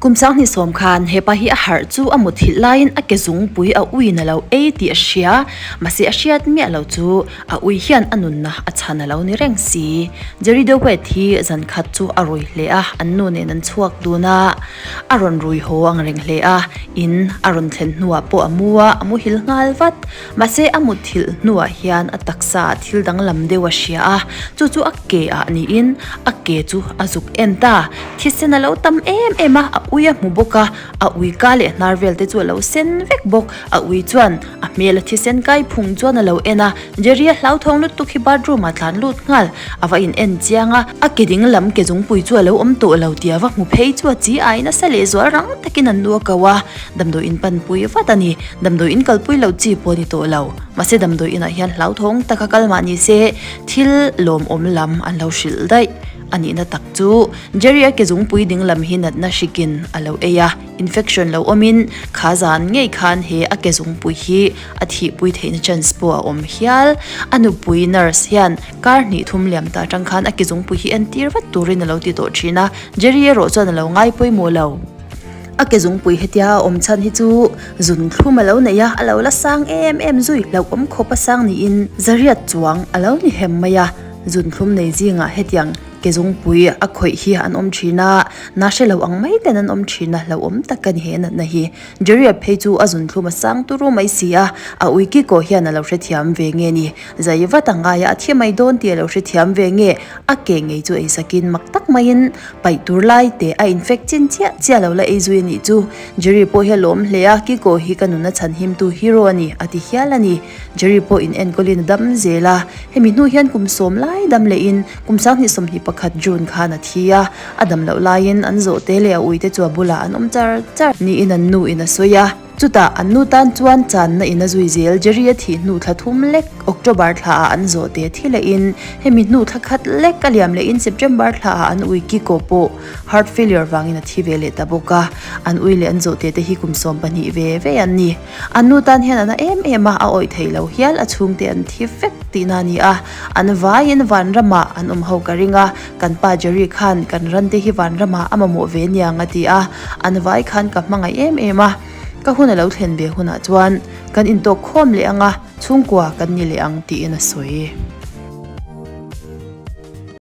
Kum 2010 khan hepa hi a harh chu a muthilh laiin a ke zungpui a uiin a lo ei tih a hria, mahse a hriat miah lo chu a ui hian a nunna a chhan a lo ni reng si. Jerry DeWitt hi zan khat chu a rui hle a, an nu nen an chhuak dun a, a rawn rui haw ang reng hle a, in a rawn thlen hnuah pawh a mu a, a muhil nghal vat. Mahse a muthilh hnuah hian a taksa ah thil danglam deuh a hria a, chu chu a ke ah niin a ke chu a zuk en ta. Thisen a lo tam em em a, a ui a hmu bawk a, a ui ka leh hnar vel te chu a lo sen vek bawk. A ui chuan a hmel a thisen kai phung chuan a lo en a, Jerry a hlauthawng lutuk hi bathroom ah tlan lut nghal. A va in en chiang a, a ke ding lam ke zungpui chu a lo awm tawh lo tih a va hmu phei chu a chi ai nasa leh zual rang takin an nu a ko a, damdawi in panpui vat a ni. Damdawi in kalpui loh chi pawh a ni tawh lo. Mahse damdawi inah hian hlauthawng taka kal mah ni se thil lawmawm lam an lo hrilh daih a nihna tak chu Jerry a ke zungpui ding lam hi natna hrikin a lo ei a, infection lo awmin kha zan ngei khan he a ke zungpui hi a thihpui theihna chance pawh a awm hial. A nupui nurse hian kar hnih thum liam ta atang khan a ke zungpui hi entir vat turin a lo ti tawh thin a, Jerry erawh chuan a lo ngai pawimawh lo. A ke zungpui hetia a awm chhan hi chu zun thlum a lo nei a, a lo la sang em em zui hlauhawm khawp a sang niin zariat chuang a lo ni hem mai a, zun thlum nei zingah hetiang ke zungpui a khawih hi an awm thin a, na hre lo ang mai ten an awm thin a, hlauhawm tak a ni he natna hi. Jerry-a phei chu a zun thlum a sang turu mai si a, a ui kikaw hian a lo hrethiam ve nge ni? Zai vat a ngai a, a thi mai dawn tih a lo hrethiam ve nge? A ke ngei chu eisakin mak tak maiin paih tur lai te a infect chin chiah chiah lo la ei zui a nih chu. Jerry pawh hi a lawm hle a, Kiko hi ka nuna chhanhimtu hero a ni, a ti hial a ni. Jerry pawh in enkawlin a dam zel a, hemi hnu hian kum sawm lai dam lehin kum 2021 June khan a thi a, a dam loh laiin an zawh te leh a uite chu a bulah an awm char char niin an nu in a sawi a. Chutah an nu tan chuan channa in a zui zel Jerry a thih hnu thla thum lek October thla ah an zawh te thi leh in hemi hnu thla khat lek a liam leh in September thla ah an ui Kiko pawh heart failure vangin a thi ve leh ta bawk a, an ui leh an zawh te te hi kum 12 ve ve an ni. An nu tan hian a na em em a, a awih thei lo hial a chhungte an thi vek tihna a ni a, an vaiin vanramah an awm ho ka ring a, kan pa Jerry khan kan rante hi vanramah a mamawh ve niang a ti a, an vai khan ka hmangaih em em a, ka hun a lo thlen ve hunah chuan kan intawk khawm leh ang a, chhungkua kan ni leh ang tiin a sawi.